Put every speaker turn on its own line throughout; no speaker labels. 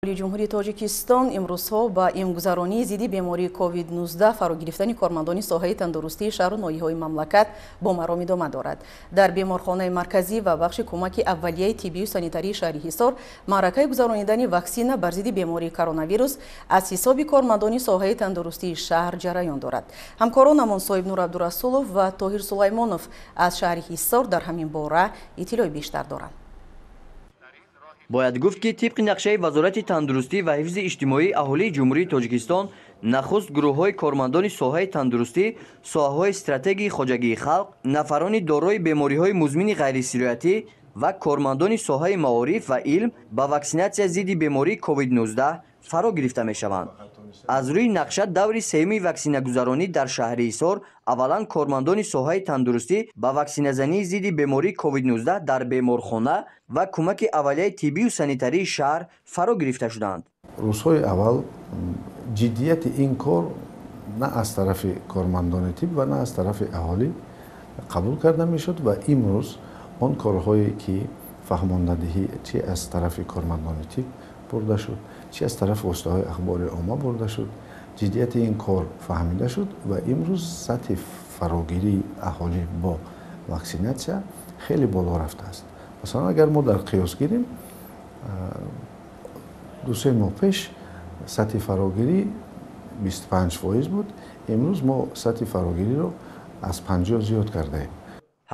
Ҷумҳурии Тоҷикистон имрӯзҳо ба имгузаронии зидди бемории COVID-19 фаро гирифтани кормандони соҳаи тандурустии шаҳру ноҳияҳои мамлакат бо маром идома дорад. Дар беморхонаи марказӣ ва бахши кӯмаки аввалияи тиббию санитарии шаҳри Ҳисор маъракаи гузаронидани ваксина бар зидди бемории коронавирус аз ҳисоби кормандони соҳаи тандурустии шаҳр ҷараён дорад. Ҳамкоронамон Соҳибнур Абдурасулов ва Тоҳир Сулаймонов аз шаҳри Ҳисор дар ҳамин бора иттилои бештар доранд.
Бояд гуфт, ки тибқи нақшаи Вазорати тандурустӣ ва ҳифзи иҷтимоии аҳолии Ҷумҳурии Тоҷикистон нахуст гурӯҳҳои кормандони соҳаи тандурустӣ, соҳаҳои стратегии хоҷагии халқ, нафарони дорои бемориҳои музмини ғайрисироятӣ ва кормандони соҳаи маориф ва илм ба ваксинатсия зидди бемории COVID-19 фаро гирифта мешаванд. Аз рӯи нақша даври сеюми ваксинагузаронӣ дар шаҳри Ҳисор аввалан кормандони соҳаи тандурустӣ ба ваксиназании зидди бемории COVID-19 дар беморхона ва кӯмаки аввалияи тиббию санитарии шаҳр фаро гирифта шуданд.
Рӯзҳои аввал ҷиддияти ин кор на аз тарафи кормандони тиб ва на аз тарафи аҳолӣ қабул карда мешуд ва имрӯз он корҳое ки фаҳмондадиҳӣ чи аз тарафи кормандони тиб бурда шуд, чи аз тарафи воситаҳои ахбори омма бурда шуд, ҷиддияти ин кор фаҳмида шуд ва имрӯз сатҳи фарогирии аҳолӣ бо ваксинатсия хеле боло рафтааст. Масалан, агар мо дар қиёс гирем, 2-3 моҳ пеш сатҳи фарогирӣ 25% буд, имрӯз мо сатҳи фарогириро аз 50 зиёд кардаем.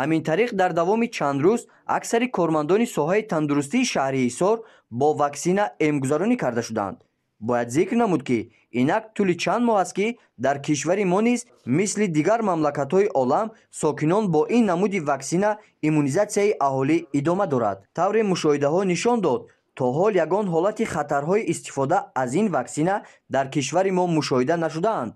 Ҳамин тариқ дар давоми чанд рӯз аксари кормандони соҳаи тандурустии шаҳри Ҳисор бо ваксина эмгузаронӣ карда шуданд. Бояд зикр намуд, ки инак тӯли чанд моҳ аст, ки дар кишвари мо низ мисли дигар мамлакатҳои олам сокинон бо ин намуди ваксина иммунизатсияи аҳолӣ идома дорад. Тавре мушоҳидаҳо нишон дод, то ҳол ягон ҳолати хатарҳои истифода аз ин ваксина дар кишвари мо мушоҳида нашудаанд.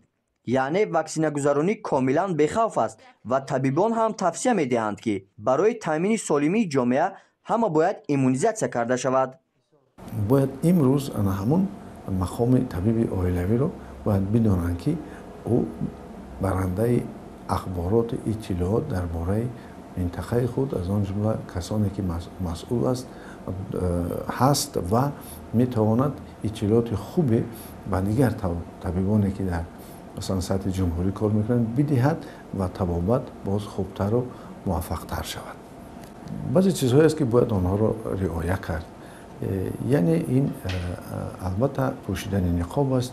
Яъне ваксинагузаронӣ комилан бехавф аст ва табибон ҳам тавсия медиҳанд, ки барои таъмини солимии ҷомеа ҳама бояд иммунизатсия карда шавад.
Бояд имрӯз ана ҳамон мақоми табиби оилавиро бояд бидонанд, ки ӯ барандаи ахбороту иттилоот дар бораи минтақаи худ, аз он ҷумла касоне ки масъул аст ҳаст ва метавонад иттилооти хубе ба дигар табибоне ки дар масалан сатҳи ҷумҳурӣ кор мекунанд бидиҳад ва табобат боз хубтару муваффақтар шавад. Баъзе чизҳое аст, ки бояд онҳоро риоя кард. Яъне ин албатта пӯшидани ниқоб аст,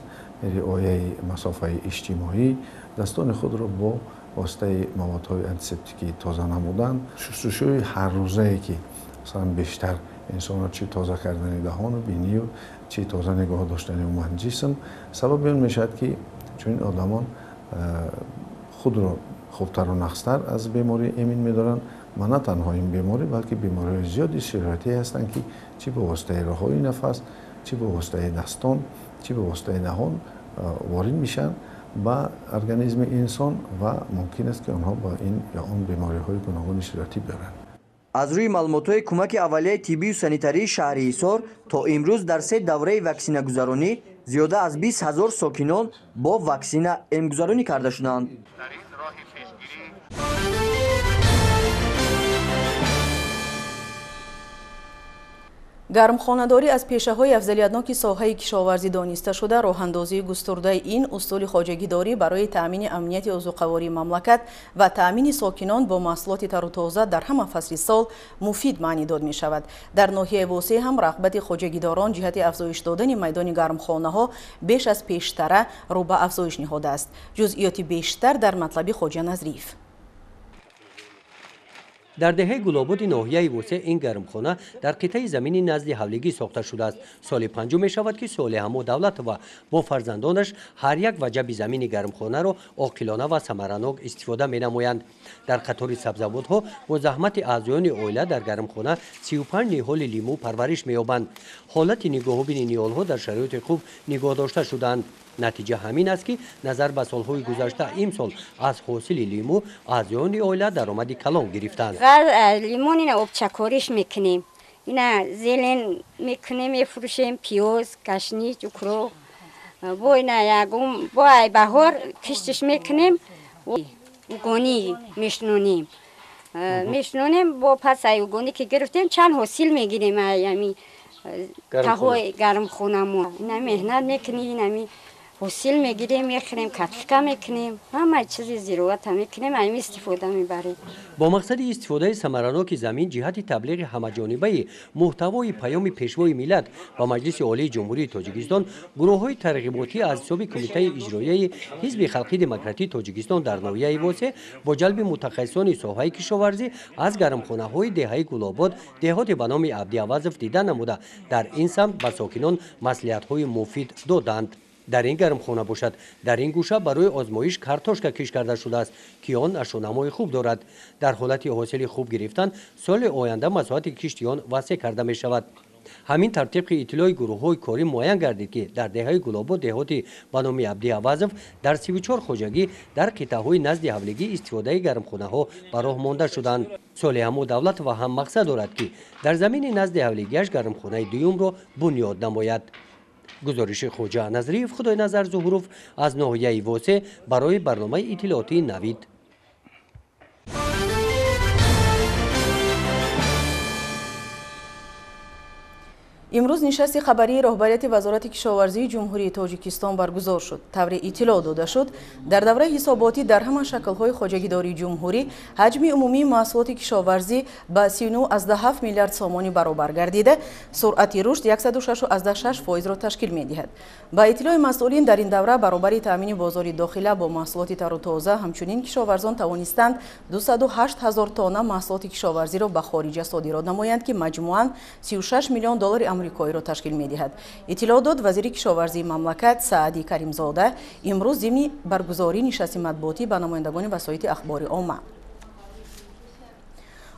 риояи масофаи иҷтимоӣ, дастони худро бо воситаи маводҳои антисептикӣ тоза намудан, шустушӯи ҳаррӯзае ки масалан бештар инсонро чи тоза кардани даҳону бинию чи тоза нигоҳ доштани умуман ҷисм сабаби он мешавад, ки чунин одамон худро хубтару нақстар аз беморӣ эмин медоранд ва на танҳо ин беморӣ, балки бемориҳои зиёди сироятӣ ҳастанд, ки чи ба воситаи роҳҳои нафас, чи ба воситаи дастон, чи ба воситаи даҳон ворид мешаванд ба организми инсон ва мумкин аст, ки онҳо ба ин ё он бемориҳои гуногуни сироятӣ биёранд.
Аз рӯи маълумотҳои кӯмаки аввалияи тиббию санитарии шаҳри Ҳисор то имрӯз дар 3 давраи ваксинагузаронӣ зиёда аз 20 ҳазор сокинон бо ваксина эмгузаронӣ карда шуданд.
Гармхонадорӣ аз пешаҳои афзалиятноки соҳаи кишоварзӣ дониста шуда, роҳандозии густурдаи ин усули хоҷагидорӣ барои таъмини амнияти озуқавории мамлакат ва таъмини сокинон бо маҳсулоти тару тоза дар ҳама фасли сол муфид маънӣ дод мешавад. Дар ноҳияи Восеъ ҳам рағбати хоҷагидорон ҷиҳати афзоиш додани майдони гармхонаҳо беш аз пештара рӯ ба афзоиш ниҳодааст. Ҷузъиёти бештар дар матлаби Хоҷа Назриев.
Дар деҳаи Гулободи ноҳияи Восеъ ин гармхона дар қитъаи замини назди ҳавлигӣ сохта шудааст. Соли панҷум мешавад, ки Солиҳамо Давлатова бо фарзандонаш ҳар як ваҷаби замини гармхонаро оқилона ва самаранок истифода менамоянд. Дар қатори сабзавотҳо бо заҳмати аъзоёни оила дар гармхона 35 ниҳоли лимӯ парвариш меёбанд. Ҳолати нигоҳубини ниҳолҳо дар шароити хуб нигоҳ дошта шудаанд. Натиҷа ҳамин аст, ки назар ба солҳои гузашта имсол аз ҳосили лимӯ аъзоёни оила даромади калон гирифтанд.
Лимон ина обчакориш мекунем, ина зелен мекунем, мефурӯшем, пиёз, кашнич, укроп, бо ина ягон бо ай баҳор киштиш мекунем, угонӣ мешинонем, бо пас ай угонӣ ки гирифтем чанд ҳосил мегирем. Ами таҳои гармхонамо. Ина меҳнат мекунӣ, инами ҳосил мегирем, мехӯрем, картошка мекунем, ҳама чизи зироата мекунем, ами истифода мебарем.
Бо мақсади истифодаи самараноки замин ҷиҳати таблиғи ҳамаҷонибаи муҳтавои паёми Пешвои миллат ба Маҷлиси Олии Ҷумҳурии Тоҷикистон гурӯҳҳои тарғиботӣ аз ҳисоби Кумитаи иҷроияи Ҳизби Халқии Демократии Тоҷикистон дар ноҳияи Восеъ бо ҷалби мутахассисони соҳаи кишоварзӣ аз гармхонаҳои деҳаи Гулобод, деҳоте ба номи Абди Авазов дида намуда, дар ин самт ба сокинон маслиҳатҳои муфид доданд. Дар ин гармхона бошад, дар ин гӯша барои озмоиш картошка кишт карда шудааст, ки он нашъунамои хуб дорад. Дар ҳолати ҳосили хуб гирифтан соли оянда масоҳати кишти он васеъ карда мешавад. Ҳамин тартиб тибқи иттилои гурӯҳҳои корӣ муайян гардид, ки дар деҳаи Гулобод, деҳоти ба номи Абди Авазов дар 34 хоҷагӣ дар қитъаҳои назди ҳавлигӣ истифодаи гармхонаҳо ба роҳ монда шуданд. Солиҳамо Давлатова ҳам мақсад дорад, ки дар замини назди ҳавлигиаш гармхонаи дуюмро бунёд намояд. Гузориши Хоҷа Назриев, Худойназар Зуҳуров аз ноҳияи Восеъ барои барномаи иттилоотии Навид.
Имрӯз нишасти хабарии роҳбарияти Вазорати кишоварзии Ҷумҳурии Тоҷикистон баргузор шуд. Тавре иттилоъ дода шуд, дар давраи ҳисоботӣ дар ҳама шаклҳои хоҷагидории ҷумҳурӣ ҳаҷми умумии маҳсулоти кишоварзӣ ба 39,7 миллиард сомонӣ баробар гардида, суръати рушд 106,6 фоизро ташкил медиҳад. Ба иттилои масъулин, дар ин давра баробари таъмини бозори дохила бо маҳсулоти тару тоза, ҳамчунин кишоварзон тавонистанд 208 ҳазор тонна маҳсулоти кишоварзиро ба хориҷа содирот намоянд, ки маҷмӯан 36 миллион доллари амрикоиро ташкил медиҳад. Иттилоъ дод вазири кишоварзии мамлакат Саади Каримзода имрӯз зимни баргузории нишасти матбуотӣ ба намояндагони васоити ахбори омма.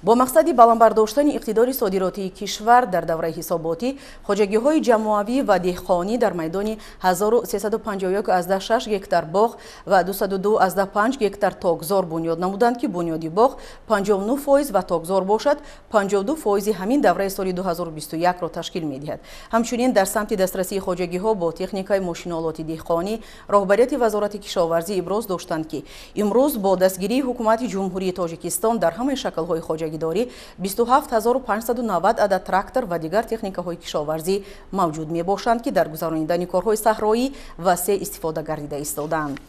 Бо мақсади баланд бардоштани иқтидори содиротии кишвар дар давраи ҳисоботӣ хоҷагиҳои ҷамоавӣ ва деҳқонӣ дар майдони 1351,6 гектар боғ ва 202,5 гектар токзор бунёд намуданд, ки бунёди боғ 59% ва токзор бошад 52% ҳамин давраи соли 2021-ро ташкил медиҳад. Ҳамчунин дар самти дастрасии хоҷагиҳо бо техникаи мошинолоти деҳқонӣ роҳбарияти Вазорати кишоварзӣ иброз доштанд, ки имрӯз бо дастгирии Ҳукумати Ҷумҳурии Тоҷикистон дар ҳамаи шаклҳои хоҷагидорӣ 27590 адад трактор ва дигар техникаҳои кишоварзӣ мавҷуд мебошанд, ки дар гузаронидани корҳои саҳроӣ васеъ истифода гардида истодаанд.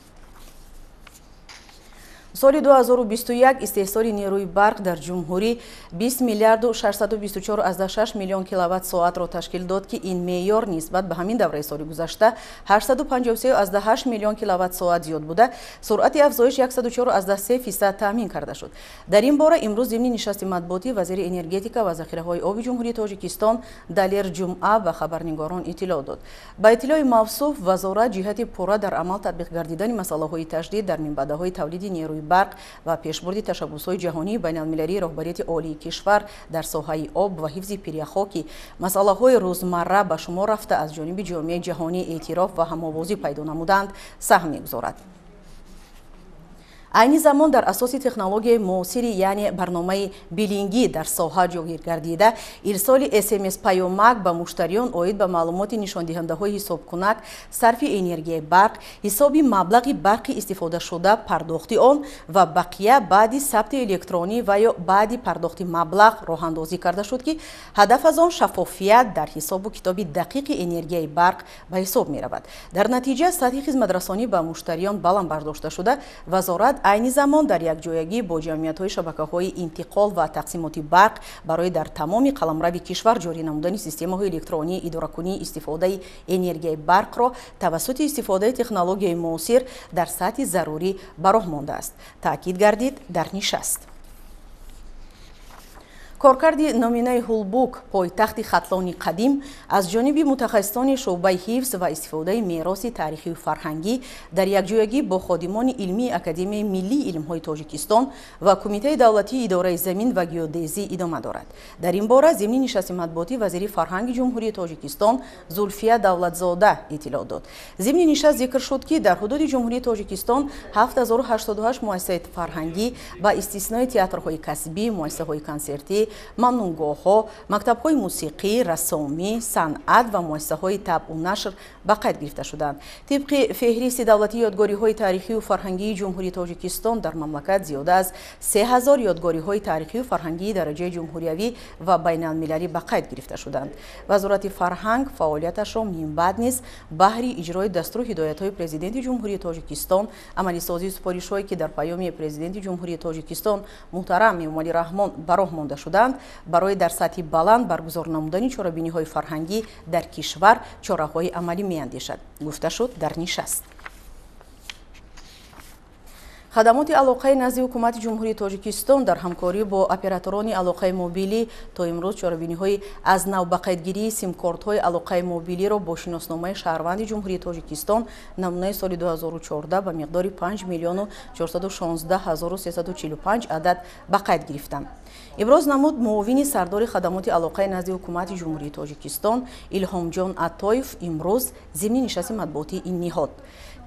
Соли 2021 истеҳсоли нерӯи барқ дар ҷумҳурӣ 20 миллиарду 624,6 миллион киловатт-соатро ташкил дод, ки ин меъёр нисбат ба ҳамин давраи соли гузашта 853,8 миллион киловатт-соат зиёд буда, суръати афзоиш 104,3% таъмин карда шуд. Дар ин бора имрӯз зимни нишасти матбуотӣ вазири энергетика ва захираҳои оби Ҷумҳурии Тоҷикистон Далер Ҷумъа ба хабарнигорон иттилоъ дод. Ба иттилои мавсуф, вазорат ҷиҳати пурра дар амал татбиқ гардидани масъалаҳои таҷдид дар минбаъдаҳои тавлиди нерӯи барқ ва пешбурди ташаббусҳои ҷаҳонии байналмилалии роҳбарияти олии кишвар дар соҳаи об ва ҳифзи пиряхҳо, ки масъалаҳои рӯзмарра ба шумор рафта аз ҷониби ҷомеаи ҷаҳонӣ эътироф ва ҳамовозӣ пайдо намуданд, саҳм мегузорад. Айни замон дар асоси технологияи муосири, яъне барномаи билингӣ дар соҳа ҷойгир гардида, ирсоли СМС паёмак ба муштариён оид ба маълумоти нишондиҳандаҳои ҳисобкунак, сарфи энергияи барқ, ҳисоби маблағи барқи истифодашуда, пардохти он ва бақия баъди сабти электронӣ ва ё баъди пардохти маблағ роҳандозӣ карда шуд, ки ҳадаф аз он шаффофият дар ҳисобу китоби дақиқи энергияи барқ ба ҳисоб меравад. Дар натиҷа сатҳи хизматрасонӣ ба муштариён баланд бардошта шуда, вазорат айни замон дар якҷоягӣ бо ҷамъиятҳои шабакаҳои интиқол ва тақсимоти барқ барои дар тамоми қаламрави кишвар ҷорӣ намудани системаҳои электронии идоракунии истифодаи энергияи барқро тавассути истифодаи технологияи муосир дар сатҳи зарурӣ ба роҳ мондааст, таъкид гардид дар нишаст. Коркарди номинаи Ҳулбук, пойтахти Хатлони қадим, аз ҷониби мутахассисони шӯъбаи ҳифз ва истифодаи мероси таърихию фарҳангӣ дар якҷоягӣ бо ходимони илмии Академияи миллии илмҳои Тоҷикистон ва Кумитаи давлатии идораи замин ва геодезӣ идома дорад. Дар ин бора зимни нишасти матбуотӣ вазири фарҳанги Ҷумҳурии Тоҷикистон Зулфия Давлатзода иттилоъ дод. Зимни нишаст зикр шуд, ки дар ҳудуди Ҷумҳурии Тоҷикистон 7088 муассисаи фарҳангӣ ба истиснои театрҳои касбӣ, муассисаҳои консертӣ, мамнуъгоҳҳо, мактабҳои мусиқӣ, рассомӣ, санъат ва муассисаҳои табъу нашр ба қайд гирифта шуданд. Тибқи феҳристи давлатии ёдгориҳои таърихию фарҳангии Ҷумҳурии Тоҷикистон дар мамлакат зиёда аз 3000 ёдгориҳои таърихию фарҳангии дараҷаи ҷумҳуриявӣ ва байналмилалӣ ба қайд гирифта шуданд. Вазорати фарҳанг фаъолияташро минбаъд низ баҳри иҷрои дастуру ҳидоятҳои Президенти Ҷумҳурии Тоҷикистон, амалисозии супоришҳое ки дар паёми Президенти Ҷумҳурии Тоҷикистон муҳтарам Эмомалӣ Раҳмон ба роҳ монда шуданд, барои дар сатҳи баланд баргузор намудани чорабиниҳои фарҳангӣ дар кишвар чораҳои амалӣ меандешад, гуфта шуд дар нишаст. Хадамоти алоқаи назди Ҳукумати Ҷумҳурии Тоҷикистон дар ҳамкорӣ бо операторони алоқаи мобилӣ то имрӯз чорабиниҳои аз нав ба қайдгирии симкортҳои алоқаи мобилиро бо шиносномаи шаҳрванди Ҷумҳурии Тоҷикистон намунаи соли 2014 ба миқдори 5 416 345 адад ба қайд гирифтанд. Иброз намуд муовини сардори хадамоти алоқаи назди Ҳукумати Ҷумҳурии Тоҷикистон Илҳомҷон Атоев имрӯз зимни нишасти матбуотии ин ниҳод.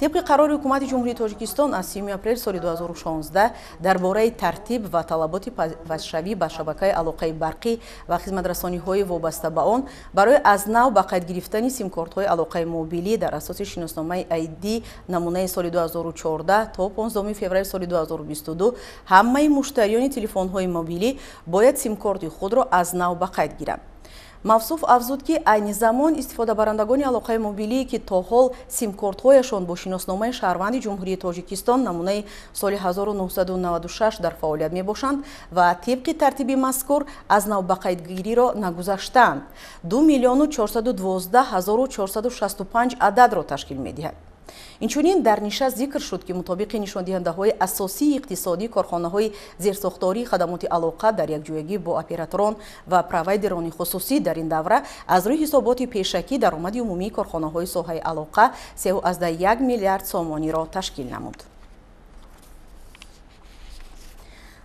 Тибқи қарори Ҳукумати Ҷумҳурии Тоҷикистон аз 3 апрел соли 2016 дар бораи тартиб ва талаботи пайвастшавӣ ба шабакаи алоқаи барқӣ ва хизматрасониҳои вобаста ба он барои аз нав ба қайд гирифтани симкортҳои алоқаи мобилӣ дар асоси шиносномаи ID намунаи соли 2014 то 15 феврали соли 2022 ҳамаи муштариёни телефонҳои мобилӣ бояд симкорти худро аз нав ба қайд гиранд. Мавсуф афзуд, ки айни замон истифодабарандагони алоқаи мобилӣ, ки то ҳол симкортҳояшон бо шиносномаи шаҳрванди Ҷумҳурии Тоҷикистон намунаи соли 1996 дар фаъолият мебошанд ва тибқи тартиби мазкур аз нав ба қайдгириро нагузаштаанд, 2 412 465 ададро ташкил медиҳад. Инчунин дар нишаст зикр шуд, ки мутобиқи нишондиҳандаҳои асосии иқтисодӣ корхонаҳои зерсохтории хадамоти алоқа дар якҷоягӣ бо операторон ва провайдерони хусусӣ дар ин давра аз рӯи ҳисоботи пешакӣ даромади умумии корхонаҳои соҳаи алоқа 3,1 миллиард сомониро ташкил намуд.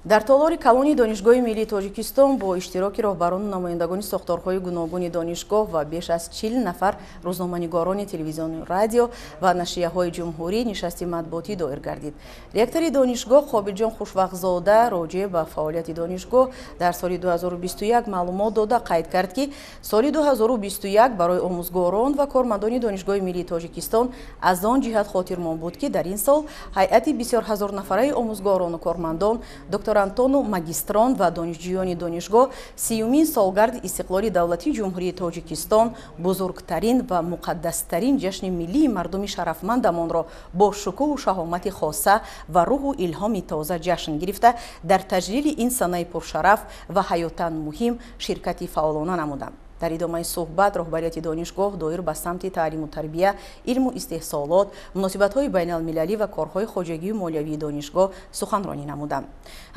Дар толори калони Донишгоҳи миллии Тоҷикистон бо иштироки роҳбарону намояндагони сохторҳои гуногуни донишгоҳ ва беш аз 40 нафар рӯзноманигорони телевизиону радио ва нашрияҳои ҷумҳурӣ нишасти матбуотӣ доир гардид. Ректори донишгоҳ Қобилҷон Хушвақтзода роҷеъ ба фаъолияти донишгоҳ дар соли 2021 маълумот дода қайд кард, ки соли 2021 барои омӯзгорон ва кормандони Донишгоҳи миллии Тоҷикистон аз он ҷиҳат хотирмон буд, ки дар ин сол ҳайати бисёрҳазорнафараи омӯзгорону кормандон, докторантону магистрон ва донишҷӯёни донишгоҳ 30-умин солгарди истиқлоли давлатии Ҷумҳурии Тоҷикистон, бузургтарин ва муқаддастарин ҷашни миллии мардуми шарафмандамонро бо шукӯҳу шаҳомати хоса ва рӯҳу илҳоми тоза ҷашн гирифта, дар таҷлили ин санаи пуршараф ва ҳаётан муҳим ширкати фаъолона намуданд. Дар идомаи суҳбат роҳбарияти донишгоҳ доир ба самти таълиму тарбия, илму истеҳсолот, муносибатҳои байналмилалӣ ва корҳои хоҷагию молиявии донишгоҳ суханронӣ намуданд.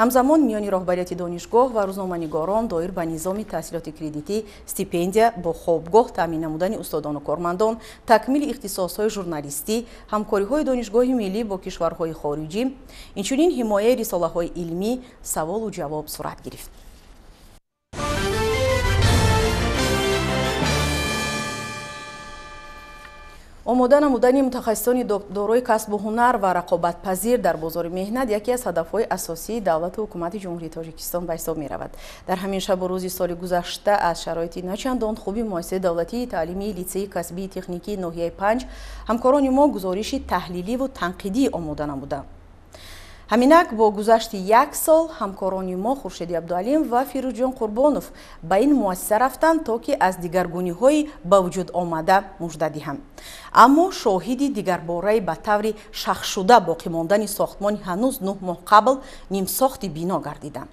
Ҳамзамон миёни роҳбарияти донишгоҳ ва рӯзноманигорон доир ба низоми таҳсилоти кредитӣ, стипендия бо хобгоҳ таъмин намудани устодону кормандон, такмили ихтисосҳои журналистӣ, ҳамкориҳои донишгоҳи миллӣ бо кишварҳои хориҷӣ, инчунин ҳимояи рисолаҳои илмӣ саволу ҷавоб сурат гирифт. Омода намудани мутахассисони дорои касбу ҳунар ва рақобатпазир дар бозори меҳнат яке аз ҳадафҳои асосии давлату ҳукумати Ҷумҳурии Тоҷикистон ба ҳисоб меравад. Дар ҳамин шабу рӯзи соли гузашта аз шароити начандон хуби муассисаи давлатии таълимии литсеи касбии техникии ноҳияи 5 ҳамкорони мо гузориши таҳлиливу танқидӣ омода намуданд. Ҳаминак бо гузашти як сол ҳамкорони мо Хуршеди Абдуалим ва Фирӯзҷон Қурбонов ба ин муассиса рафтанд, то ки аз дигаргуниҳои ба вуҷуд омада мужда диҳанд. Аммо шоҳиди дигарбораи ба таври шахшуда боқӣ мондани сохтмони ҳанӯз 9 моҳ қабл нимсохти бино гардиданд.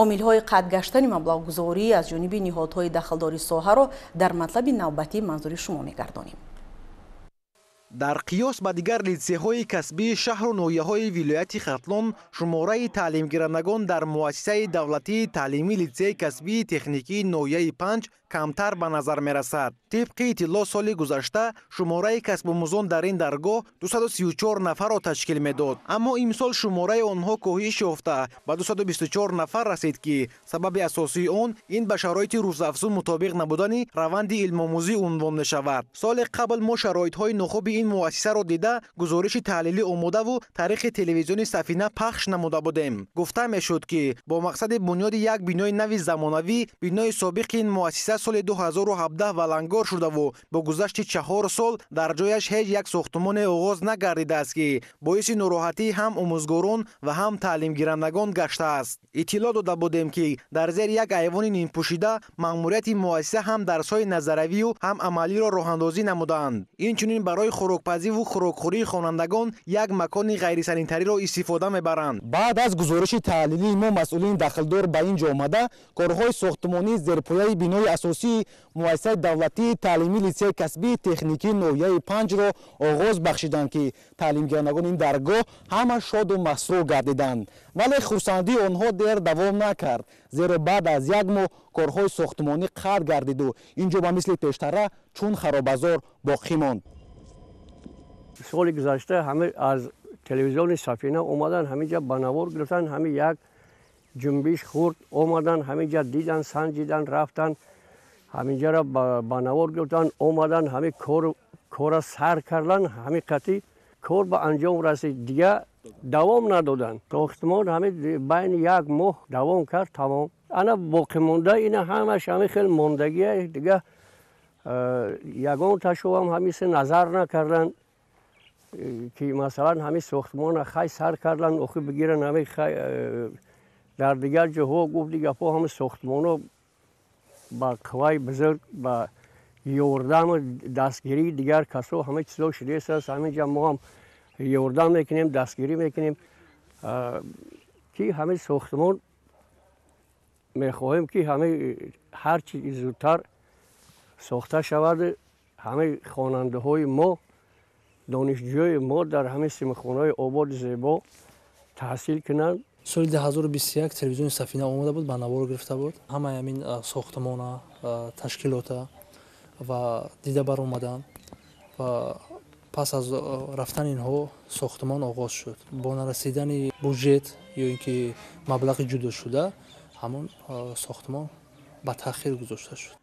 Омилҳои қатъ гаштани маблағгузорӣ аз ҷониби ниҳодҳои дахлдори соҳаро дар матлаби навбатӣ манзури шумо мегардонем.
Дар қиёс ба дигар литсейҳои касбии шаҳру ноҳияҳои вилояти Хатлон, шумораи таълимгирандагон дар муассисаи давлатии таълимии литсеи касбии техникии ноҳияи 5 камтар ба назар мерасад. Тибқи иттилоъ, соли гузашта шумораи касбомӯзон дар ин даргоҳ 234 нафарро ташкил медод, аммо имсол шумораи онҳо коҳиш ёфта ба 224 нафар расид, ки сабаби асосии он ин ба шароити рӯзафзун мутобиқ набудани раванди илмомӯзӣ унвон мешавад. Соли қабл мо шароитҳои нохуби ин муассисаро дида, гузориши таҳлилӣ омодаву тариқи телевизиони Сафина пахш намуда будем. Гуфта мешуд, ки бо мақсади бунёди як бинои нави замонавӣ бинои собиқи ин муассиса соли 2017 валангор шудаву бо гузашти 4 сол дар ҷояш ҳеҷ як сохтумоне оғоз нагардидааст, ки боиси нороҳатии ҳам омӯзгорон ва ҳам таълимгирандагон гаштааст. Иттилоъ дода будем, ки дар зери як айвони нимпӯшида маъмурияти муассиса ҳам дарсҳои назаравию ҳам амалиро роҳандозӣ намудаанд. Инчунин барои хӯрокпазиву хӯрокхӯрии хонандагон як макони ғайрисанитариро истифода мебаранд.
Баъд аз гузориши таҳлилии мо масъулини дахлдор ба ин ҷо омада корҳои сохтмонии зерпояи бинои асосии муассисаи давлатии таълимии литсеи касбии техникии ноҳияи 5-ро оғоз бахшиданд, ки таълимгирандагони ин даргоҳ ҳама шоду масрур гардиданд. Вале хурсандии онҳо дер давом накард, зеро баъд аз як моҳ корҳои сохтмонӣ қатъ гардиду ин ҷо ба мисли пештара чун харобазор боқӣ монд.
Соли гузашта ҳама аз телевизиони Сафина омадан, ҳаминҷа ба навор гирифтан, ҳами як ҷунбиш хурд омадан, ҳаминҷа дидан, санҷидан, рафтан, ҳаминҷаро ба навор гирифтан, омадан, ҳами кора сар кардан, ҳами қатъи кор ба анҷом расид, дига давом надоданд. Сохтмон ҳами байни як моҳ давом кард, тамом. Ана боқимонда ина ҳамаш ҳами хел мондагия, дига ягон ташовам ҳамисе назар накардан, ки масалан ҳами сохтмона хай сар кардан, охи бигиран ҳами хай дар дигар ҷоҳо гуфти гапҳо ҳами сохтмоно ба қувваи бузург, ба ёрдаму дастгирии дигар касо ҳама чизо шудааст. Ҳаминҷа мо ҳам ёрдам мекунем, дастгирӣ мекунем, ки ҳамин сохтмон мехоҳем, ки ҳами ҳарчи зудтар сохта шавад. Ҳамаи хонандаҳои мо, донишҷӯи мо дар ҳамин симхонаҳои ободи зебо таҳсил кунанд.
Соли 2021 телевизиони Сафина омода буд, ба навор гирифта буд. Ҳамаи ҳамин сохтмона, ташкилота ва дида баромаданд ва пас аз рафтани инҳо сохтмон оғоз шуд. Бо нарасидани буҷет ё ин ки маблағи ҷудошуда ҳамон сохтмон ба таъхир гузошта шуд.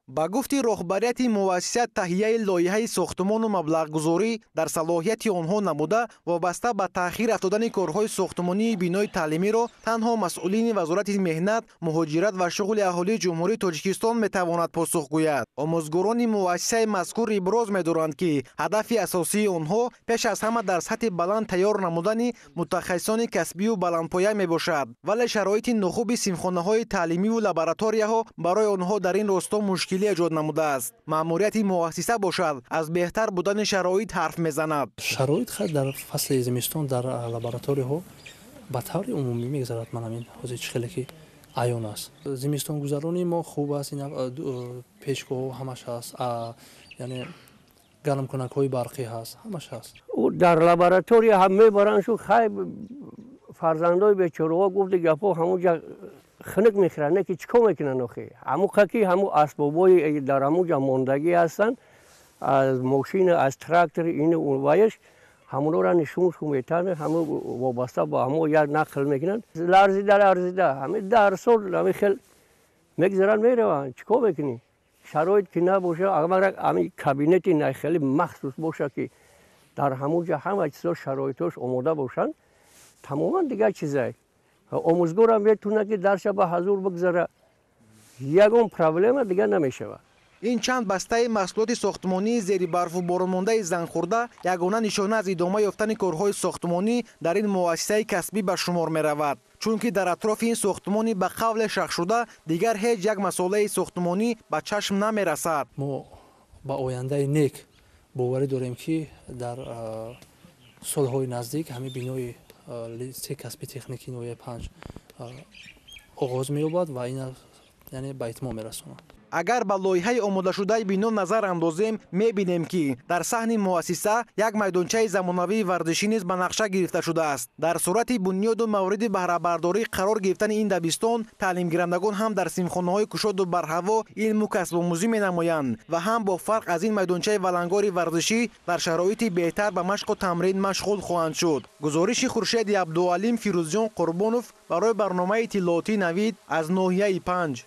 Ба гуфти роҳбарияти муассиса, таҳияи лоиҳаи сохтмону маблағгузорӣ дар салоҳияти онҳо набуда, вобаста ба таъхир афтодани корҳои сохтмонии бинои таълимиро танҳо масъулини Вазорати меҳнат, муҳоҷират ва шуғли аҳолии Ҷумҳурии Тоҷикистон метавонад посух гӯяд. Омӯзгорони муассисаи мазкур иброз медоранд, ки ҳадафи асосии онҳо пеш аз ҳама дар сатҳи баланд тайёр намудани мутахассисони касбию баландпоя мебошад, вале шароити нохуби синфхонаҳои таълимиву лабораторияҳо барои онҳо дар ин росто мушкил эҷод намудааст. Маъмурияти муассиса бошад, аз беҳтар будани шароит ҳарф мезанад.
Шароит хай дар фасли зимистон дар лабораторияҳо ба таври умумӣ мегузарад. Ман ҳамин ҳозир чӣ хеле ки аён аст. Зимистонгузаронии мо хуб аст, пешгоҳҳо ҳамаш ҳаст, яъне гармкунакҳои барқӣ ҳаст, ҳамаш ҳаст.
Дар лаборатория ҳам мебаранд шу хай фарзандои бечораҳо гуфти гапҳо ҳамонҷа хунук мехӯранд, не ки чӣ кор мекунанд охи? Ҳамун хаки ҳамун асбобҳои дар ҳамунҷа мондагӣ ҳастанд, аз мошина, аз трактор, ину ваяш ҳамонҳоро нишоншу метавонанд, ҳамун вобаста ба ҳамон як нақл мекунанд. Ларзида ларзида ҳамин дарсо ҳамин хел мегузаранд, мераванд. Чӣ кор мекунӣ? Шароит ки набошад, агар ҳамин кабинети хеле махсус бошад, ки дар ҳамунҷа ҳама чизо шароитҳош омода бошанд, тамоман дигар чизае. Омӯзгорам метавонад, ки дарса ба ҳазур бигзара, ягон проблема дигар намешавад.
Ин чанд бастаи маҳсулоти сохтмонии зери барфу боронмондаи зангхӯрда ягона нишона аз идома ёфтани корҳои сохтмонӣ дар ин муассисаи касбӣ ба шумор меравад, чунки дар атрофи ин сохтмони ба қавле шахшуда дигар ҳеҷ як масолаи сохтмонӣ ба чашм намерасад.
Мо ба ояндаи нек боварӣ дорем, ки дар солҳои наздик ҳамин бинои литсеи касби техникии ноҳияи 5 оғоз меёбад ва ин яъне ба итмом мерасонад.
Агар ба лоиҳаи омодашудаи бино назар андозем, мебинем, ки дар саҳни муассиса як майдончаи замонавии варзишӣ низ ба нақша гирифта шудааст. Дар сурати бунёду мавриди баҳрабардорӣ қарор гирифтани ин дабистон, таълимгирандагон ҳам дар синфхонаҳои кушоду барҳаво илму касбомӯзӣ менамоянд ва ҳам бо фарқ аз ин майдончаи валангори варзишӣ дар шароити беҳтар ба машқу тамрин машғул хоҳанд шуд. Гузориши Хуршеди Абдуалим, Фирӯзҷон Қурбонов барои барномаи иттилоотӣ «Навид» аз ноҳияи Панҷ.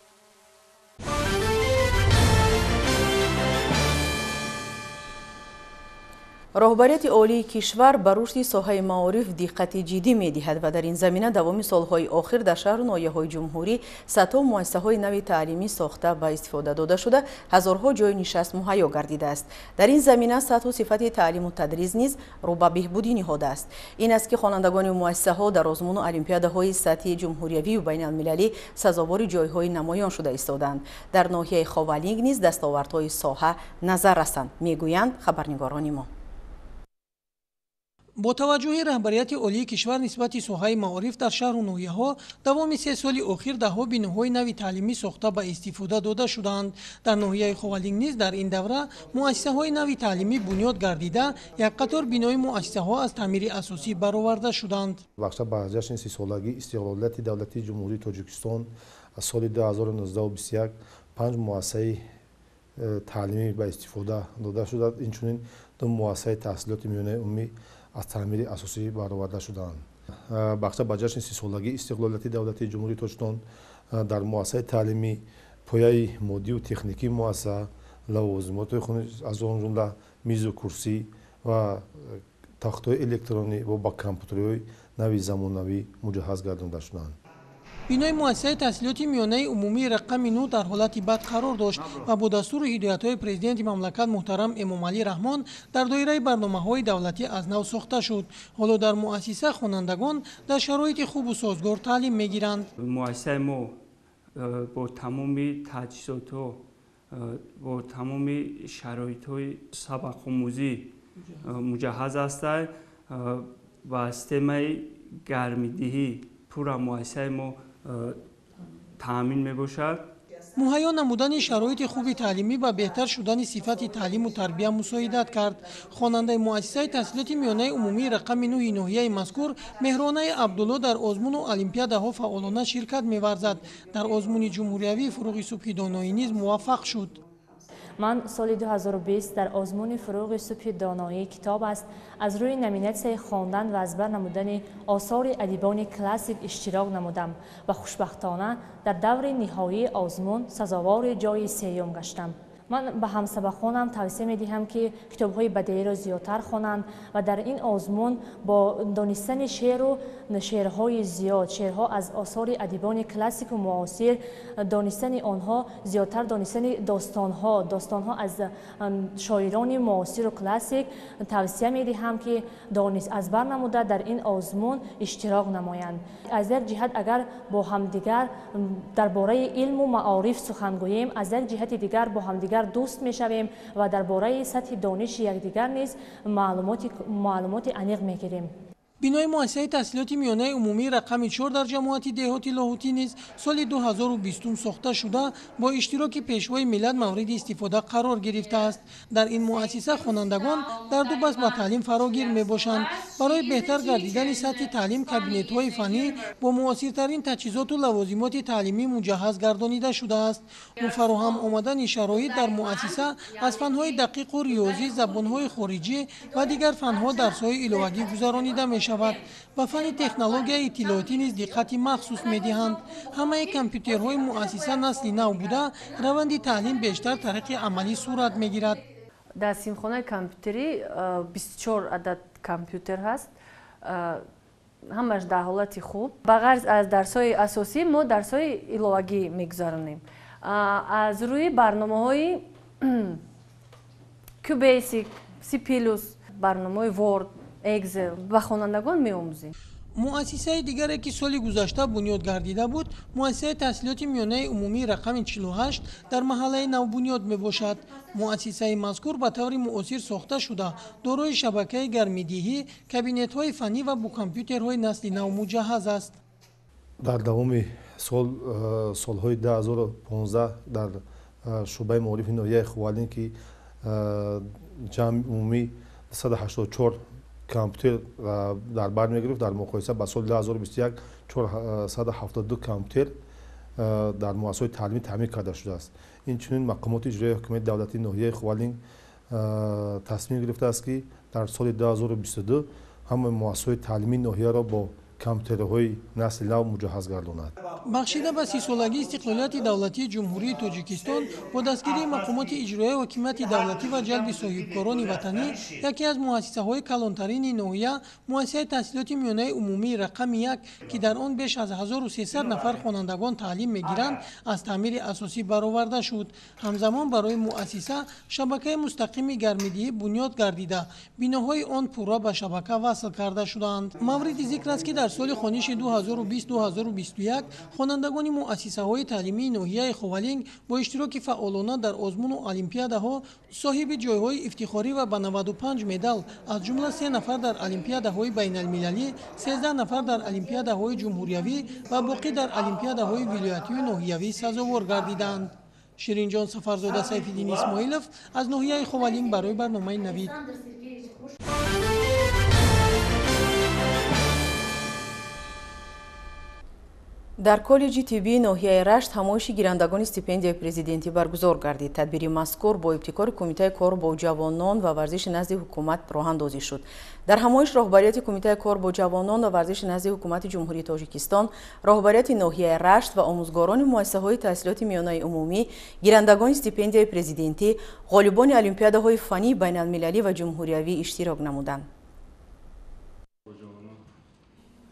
Роҳбарияти олии кишвар ба рушди соҳаи маориф диққати ҷиддӣ медиҳад ва дар ин замина давоми солҳои охир дар шаҳру ноҳияҳои ҷумҳурӣ садҳо муассисаҳои нави таълимӣ сохта ба истифода дода шуда, ҳазорҳо ҷойи нишаст муҳайё гардидааст. Дар ин замина сатҳу сифати таълиму тадрис низ рӯ ба беҳбудӣ ниҳодааст. Ин аст, ки хонандагони муассисаҳо дар озмуну олимпиадаҳои сатҳи ҷумҳуриявию байналмилалӣ сазовори ҷойҳои намоён шуда истодаанд. Дар ноҳияи Ховалинг низ дастовардҳои соҳа назар расанд, мегӯянд хабарнигорони мо.
Бо таваҷҷӯҳи раҳбарияти олии кишвар нисбати соҳаи маориф дар шаҳру ноҳияҳо давоми 3 соли охир даҳҳо биноҳои нави таълимӣ сохта ба истифода дода шудаанд. Дар ноҳияи Ховалинг низ дар ин давра муассисаҳои нави таълимӣ бунёд гардида, як қатор бинои муассисаҳо аз таъмири асосӣ бароварда шуданд.
Бахша ба ҷашни 30-солагии истиқлолияти давлатии Ҷумҳурии Тоҷикистон аз соли 2019-21 5 муассисаи таълимӣ ба истифода дода шудааст. Инчунин 2 муассисаи таҳсилоти миёнаи умумӣ аз таъмири асосӣ бароварда шудаанд. Бахша ба ҷашни 30-солагии истиқлолияти давлатии Ҷумҳурии Тоҷикистон дар муассисаи таълимӣ пояи моддию техникии муассиса, лавозимоти аз он ҷумла мизу курсӣ ва тахтҳои электронӣ ва ба компютерҳои нави замонавӣ муҷаҳҳаз гардонда шудаанд.
Бинои муассисаи таҳсилоти миёнаи умумии рақами 9 дар ҳолати бад қарор дошт ва бо дастуру ҳидоятҳои президенти мамлакат муҳтарам Эмомалӣ Раҳмон дар доираи барномаҳои давлатӣ аз нав сохта шуд. Ҳоло дар муассиса хонандагон дар шароити хубу созгор таълим мегиранд.
Муассисаи мо бо тамоми таҷҳизотҳо, бо тамоми шароитҳои сабақомӯзӣ муҷаҳҳаз аст ва системаи гармидиҳӣ пурра муассисаи мо таъмин мебошад.
Муҳайё намудани шароити хуби таълимӣ ба беҳтар шудани сифати таълиму тарбия мусоидат кард. Хонандаи муассисаи таҳсилоти миёнаи умумии рақами 9 ноҳияи мазкур Меҳронаи Абдулло дар озмуну олимпиадаҳо фаъолона ширкат меварзад. Дар озмуни ҷумҳуриявии «Фуруғи субҳи доноӣ» низ муваффақ шуд.
Ман соли 2020 дар озмуни «Фуруғи субҳи доноӣ» китоб аст аз рӯи номинатсияи хондан ва аз бар намудани осори адибони классик иштирок намудам ва хушбахтона дар даври ниҳоии озмун сазовори ҷойи сеюм гаштам. Ман ба ҳамсабақонам тавсия медиҳам, ки китобҳои бадеиро зиёдтар хонанд ва дар ин озмун бо донистани шеъру шеърҳои зиёд, шеърҳо аз осори адибони классику муосир, донистани онҳо, зиёдтар донистани достонҳо, достонҳо аз шоирони муосиру классик тавсия медиҳам, ки аз бар намуда дар ин озмун иштирок намоянд. Аз як ҷиҳат агар бо ҳамдигар дар бораи илму маориф сухан гӯем, аз як ҷиҳати дигар бо ҳамдигар дӯст мешавем ва дар бораи сатҳи дониши якдигар низ маълумоти аниқ мегирем.
Бинои муассисаи таҳсилоти миёнаи умумии рақами 4 дар ҷамоати деҳоти Лоҳутӣ низ соли 2020 сохта шуда, бо иштироки пешвои миллат мавриди истифода қарор гирифтааст. Дар ин муассиса хонандагон дар 2 баст ба таълим фарогир мебошанд. Барои беҳтар гардидани сатҳи таълим кабинетҳои фаннӣ бо муосиртарин таҷҳизоту лавозимоти таълимӣ муҷаҳҳаз гардонида шудааст. Бо фароҳам омадани шароит дар муассиса аз фанҳои дақиқу риёзӣ, забонҳои хориҷӣ ва дигар фанҳо дарсҳои иловагӣ гузаронида мешавад. Ба фанни технологияи иттилоотӣ низ диққати махсус медиҳанд. Ҳамаи компютерҳои муассиса насли нав буда, раванди таълим бештар тариқи амалӣ сурат мегирад.
Дар синфхонаи компютерӣ 24 адад компютер ҳаст, ҳамаш дар ҳолати хуб. Ба ғарз аз дарсҳои асосӣ мо дарсҳои иловагӣ мегузаронем аз рӯи барномаҳои QBasic, C+, барномаҳои Word, Excel ба хонандагон меомӯзем.
Муассисаи дигаре, ки соли гузашта бунёд гардида буд, муассисаи таҳсилоти миёнаи умумии рақами 48 дар маҳаллаи навбунёд мебошад. Муассисаи мазкур ба таври муосир сохта шуда, дорои шабакаи гармидиҳӣ, кабинетҳои фаннӣ ва бо компютерҳои насли нав муҷаҳҳаз аст.
Дар давоми солҳои 2015 дар шӯъбаи маорифи ноҳияи Ховалинг, ки ҷамъи умумӣ 284 компютер дар бар мегирифт, дар муқоиса ба соли 2021 472 компютер дар муассисаҳои таълимӣ таъмин карда шудааст. Инчунин мақомоти иҷроияи ҳукумати давлатии ноҳияи Ховалинг тасмим гирифтааст, ки дар соли 2022 ҳамаи муассисаҳои таълимии ноҳияро бо компютерҳои насли нав муҷаҳҳаз гардонад.
Бахшида ба 30-солагии истиқлолияти давлатии Ҷумҳурии Тоҷикистон бо дастгирии мақомоти иҷроияи ҳокимияти давлатӣ ва ҷалби соҳибкорони ватанӣ яке аз муассисаҳои калонтарини ноҳия, муассисаи таҳсилоти миёнаи умумии рақами 1, ки дар он беш аз 1300 нафар хонандагон таълим мегиранд, аз таъмири асосӣ бароварда шуд. Ҳамзамон барои муассиса шабакаи мустақими гармидиҳӣ бунёд гардида, биноҳои он пурра ба шабака васл карда шуданд. Мавриди зикр аст, ки дар соли хониши 2020-2021 хонандагони муассисаҳои таълимии ноҳияи Ховалинг бо иштироки фаъолона дар озмуну олимпиадаҳо соҳиби ҷойҳои ифтихорӣ ва ба 95 медал, аз ҷумла 3 нафар дар олимпиадаҳои байналмилалӣ, 13 нафар дар олимпиадаҳои ҷумҳуриявӣ ва боқӣ дар олимпиадаҳои вилоятию ноҳиявӣ сазовор гардиданд. Ширинҷон Сафарзода, Сайфиддин Исмоилов аз ноҳияи Ховалинг барои барномаи Навид.
Дар коллеҷи тиббии ноҳияи Рашт ҳамоиши гирандагони стипендияи президентӣ баргузор гардид. Тадбири мазкур бо ибтикори Кумитаи кор бо ҷавонон ва варзиши назди ҳукумат роҳандозӣ шуд. Дар ҳамоиш роҳбарияти Кумитаи кор бо ҷавонон ва варзиши назди ҳукумати Ҷумҳурии Тоҷикистон, роҳбарияти ноҳияи Рашт ва омӯзгорони муассисаҳои таҳсилоти миёнаи умумӣ, гирандагони стипендияи президентӣ, ғолибони олимпиадаҳои фаннии байналмилалӣ ва ҷумҳуриявӣ иштирок намуданд.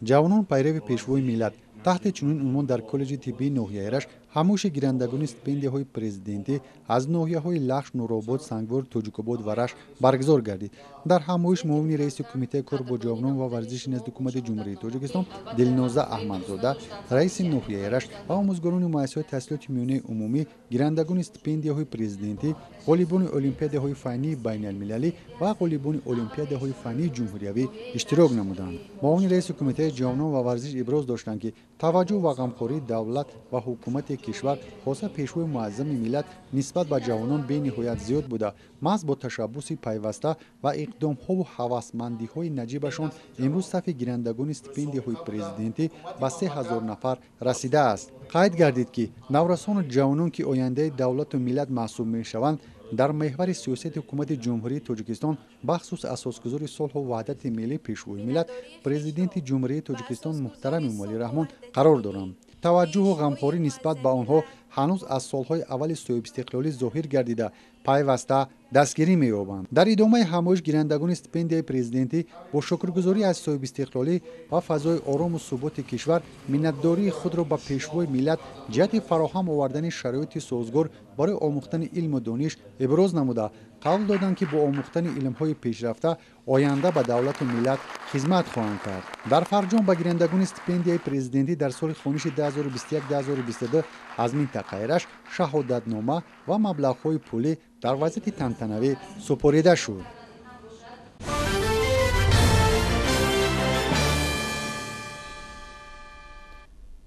Ҷавонон пайрави пешвои миллат таҳти чунин унвон дар коллеҷи тиббии ноҳияи Рашт ҳамоиши гирандагони стипендияҳои президентӣ аз ноҳияҳои Лахш, Нуробод, Сангвор, Тоҷикобод ва Рашт баргузор гардид. Дар ҳамоиш муовини раиси Кумитаи кор бо ҷавонон ва варзиши назди ҳукумати Ҷумҳурии Тоҷикистон Дилноза Аҳмадзода, раиси ноҳияи Рашт ва омӯзгорони муассисаҳои таҳсилоти миёнаи умумӣ, гирандагони стипендияҳои президентӣ, ғолибони олимпиадаҳои фаннии байналмилалӣ ва ғолибони олимпиадаҳои фаннии ҷумҳуриявӣ иштирок намуданд. Муовини раиси Кумитаи ҷавонон ва варзиш иброз доштанд, ки таваҷҷӯҳ ва ғамхории давлат ва ҳукумати кишвар, хоса пешвои муаззами миллат нисбат ба ҷавонон бениҳоят зиёд буда, маҳз бо ташаббуси пайваста ва иқдомҳову ҳавасмандиҳои наҷибашон имрӯз сафи гирандагони стипендияҳои президентӣ ба 3000 нафар расидааст. Қайд гардид, ки наврасону ҷавонон, ки ояндаи давлату миллат маҳсуб мешаванд, дар меҳвари сиёсати ҳукумати Ҷумҳурии Тоҷикистон, бахсус асосгузори сулҳу ваҳдати миллӣ, пешвои миллат, президенти Ҷумҳурии Тоҷикистон муҳтарам Эмомалӣ Раҳмон қарор доранд. Таваҷҷӯҳу ғамхорӣ нисбат ба онҳо ҳанӯз аз солҳои аввали соҳибистиқлолӣ зоҳир гардида, пайваста дастгирӣ меёбанд. Дар идомаи ҳамоиш гирандагони стипендияи президентӣ бо шукргузорӣ аз соҳибистиқлолӣ ва фазои орому суботи кишвар миннатдории худро ба пешвои миллат ҷиҳати фароҳам овардани шароити созгор барои омӯхтани илму дониш иброз намуда, қавл доданд, ки бо омӯхтани илмҳои пешрафта оянда ба давлату миллат хизмат хоҳанд кард. Дар фарҷом ба гирандагони стипендияи президентӣ дар соли хониши 2021-2022 аз минтақаи Рашт шаҳодатнома ва маблағҳои пулӣ дар вазъияти тантанавӣ супорида шуд.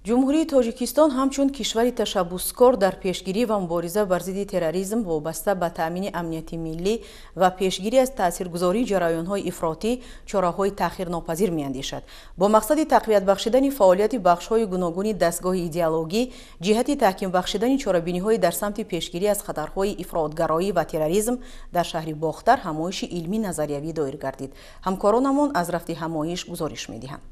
Ҷумҳурии Тоҷикистон ҳамчун кишвари ташаббускор дар пешгирӣ ва мубориза бар зидди терроризм вобаста ба таъмини амнияти миллӣ ва пешгирӣ аз таъсиргузории ҷараёнҳои ифротӣ чораҳои таъхирнопазир меандешад. Бо мақсади тақвият бахшидани фаъолияти бахшҳои гуногуни дастгоҳи идеологӣ ҷиҳати таҳким бахшидани чорабиниҳои дар самти пешгирӣ аз хатарҳои ифротгароӣ ва терроризм дар шаҳри Бохтар ҳамоиши илмӣ назариявӣ доир гардид. Ҳамкоронамон аз рафти ҳамоиш гузориш медиҳанд.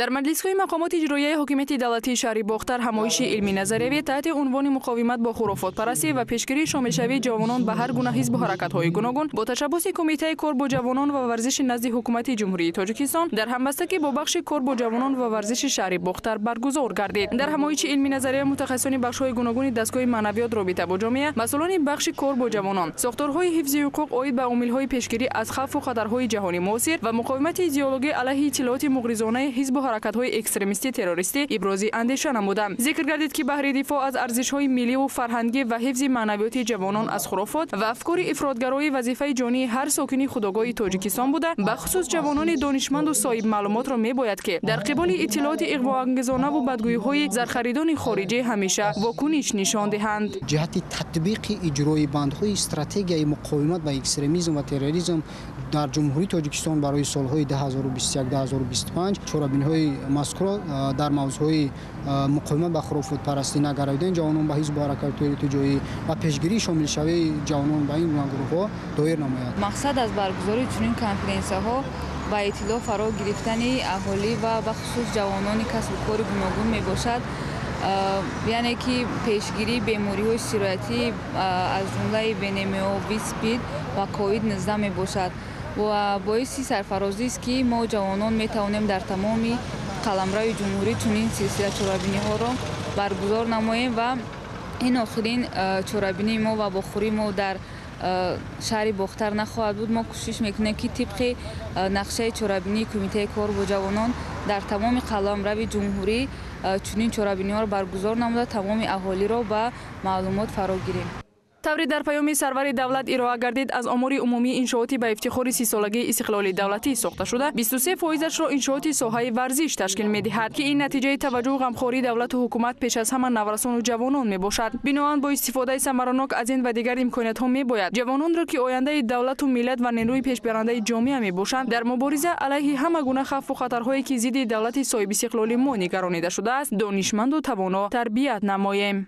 Дар маҷлисҳои мақомоти иҷроияи ҳокимияти давлатии шаҳри Бохтар ҳамоиши илмӣ назариявӣ таҳти унвони муқовимат бо хурофотпарастӣ ва пешгирии шомилшавии ҷавонон ба ҳар гуна ҳизбу ҳаракатҳои гуногун бо ташаббуси Кумитаи кор бо ҷавонон ва варзиши назди ҳукумати Ҷумҳурии Тоҷикистон дар ҳамбастагӣ бо бахши кор бо ҷавонон ва варзиши шаҳри Бохтар баргузор гардид. Дар ҳамоиши илмӣ назария мутахассисони бахшҳои гуногуни дастгоҳи маънавиёт робита бо ҷомеа, масъулони бахши кор бо ҷавонон, сохторҳои ҳифзи ҳуқуқ оид ба омилҳои пешгирӣ аз хавфу хатарҳои ҷаҳони муосир ва муқовимати идеологӣ алайҳи иттилооти муғризонаи ҳизбу ҳаракатҳои экстремистӣ террористӣ ибрози андеша намуданд. Зикр гардид, ки баҳри дифоъ аз арзишҳои милливу фарҳангӣ ва ҳифзи маънавиёти ҷавонон аз хурофот ва афкори ифротгароӣ вазифаи ҷонии ҳар сокини худогоҳи Тоҷикистон буда, бахусус ҷавонони донишманду соҳибмаълумотро мебояд, ки дар қиболи иттилооти иғвоангезонаву бадгӯиҳои зархаридони хориҷӣ ҳамеша вокуниш нишон диҳанд.
Ҷиҳати татбиқи иҷрои бандҳои стратегияи муқовимат ба экстремизм ва терроризм дар Ҷумҳурии Тоҷикистон барои солҳои 2021-2025 чорабиниҳои мазкурро дар мавзӯъҳои муқовимат ба хурофотпарастӣ, нагаравидани ҷавонон ба ҳизбу ҳаракатҳои иртиҷоӣ ва пешгирии шомилшавии ҷавонон ба ин гуна гурӯҳҳо доир намояд.
Мақсад аз баргузории чунин конференсияҳо ба иттилоъ фаро гирифтани аҳолӣ ва бахусус ҷавонони касбу кори гуногун мебошад, яъне ки пешгирии бемориҳои сироятӣ аз ҷумлаи ВНМО, ВИЧ-СПИД ва COVID-19 мебошад. Ва боиси сарфарозист, ки мо ҷавонон метавонем дар тамоми қаламрави ҷумҳурӣ чунин силсила чорабиниҳоро баргузор намоем ва ин охирин чорабинии мо ва вохӯрии мо дар шаҳри Бохтар нахоҳад буд. Мо кӯшиш мекунем, ки тибқи нақшаи чорабинии Кумитаи кор бо ҷавонон дар тамоми қаламрави ҷумҳурӣ чунин чорабиниҳоро баргузор намуда, тамоми аҳолиро ба маълумот фаро гирем.
Тавре дар паёми сарвари давлат ироа гардид, аз омори умумии иншооти ба ифтихори 30-солагии истиқлоли давлатӣ сохта шуда, 23%-ашро иншооти соҳаи варзиш ташкил медиҳад, ки ин натиҷаи таваҷҷӯҳу ғамхории давлату ҳукумат пеш аз ҳама наврасону ҷавонон мебошад. Биноан бо истифодаи самаранок аз ин ва дигар имкониятҳо мебояд ҷавононро, ки ояндаи давлату миллат ва нерӯи пешбарандаи ҷомеа мебошанд, дар мубориза алайҳи ҳама гуна хавфу хатарҳое, ки зидди давлати соҳибистиқлоли мо нигаронида шудааст, донишманду тавоно тарбият намоем.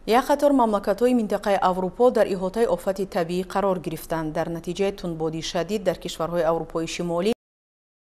Як қатор мамлакатҳои минтақаи Аврупо дар иҳотаи офати табиӣ қарор гирифтанд. Дар натиҷаи тундбодии шадид дар кишварҳои Аврупои Шимолӣ